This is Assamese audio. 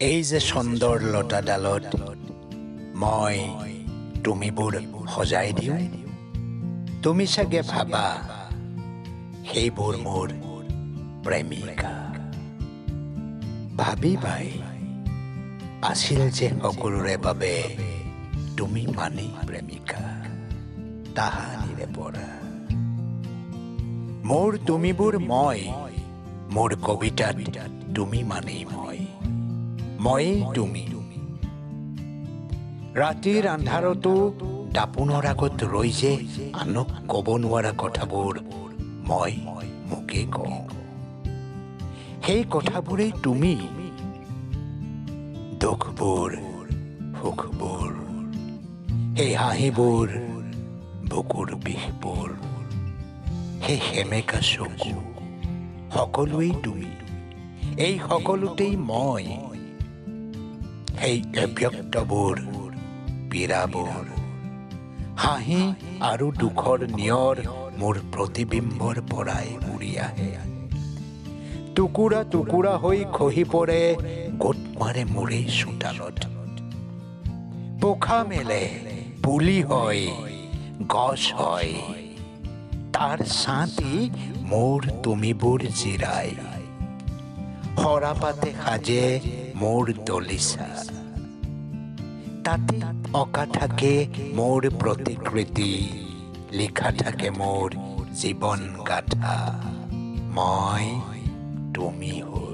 এই যে চন্দৰ লতাডালত মই তুমিবোৰ সজাই দিওঁ, তুমি চাগে ভাবা সেইবোৰ মোৰ প্ৰেমিকা। ভাবিবাই, আছিল যে সকলোৰে বাবে তুমি মানেই প্ৰেমিকা। তাহানিৰে পৰা মোৰ তুমিবোৰ মই, মোৰ কবিতাত তুমি মানেই মই, ময়েই তুমি। ৰাতিৰ আন্ধাৰতো দাপোনৰ আগত ৰৈ যে আনক ক'ব নোৱাৰা কথাবোৰ মই মোকেই কওঁ, সেই কথাবোৰেই তুমি। দুখবোৰ, সুখবোৰ, সেই হাঁহিবোৰ, বুকুৰ বিষবোৰ, সেই সেমেকা চকু, সকলোৱেই তুমি। এই সকলোতেই মই। সেই অব্যক্তবোৰ, পীড়াবোৰ, হাঁহি আৰু দুখৰ নিয়ৰ মোৰ প্ৰতিবিম্বৰ পৰাই উৰি আহে, টুকুৰা টুকুৰা হৈ খহি পৰে, গোট মাৰে মোৰেই চোতালত, পোখা মেলে, পুলি হয়, গছ হয়। তাৰ ছাঁতেই মোৰ তুমিবোৰ জিৰাই, সৰাপাতে সাজে মোৰ দলিচা। তাতে অঁকা থাকে মোৰ প্ৰতিকৃতি, লিখা থাকে মোৰ জীৱন গাথা, মই তুমি হৈ।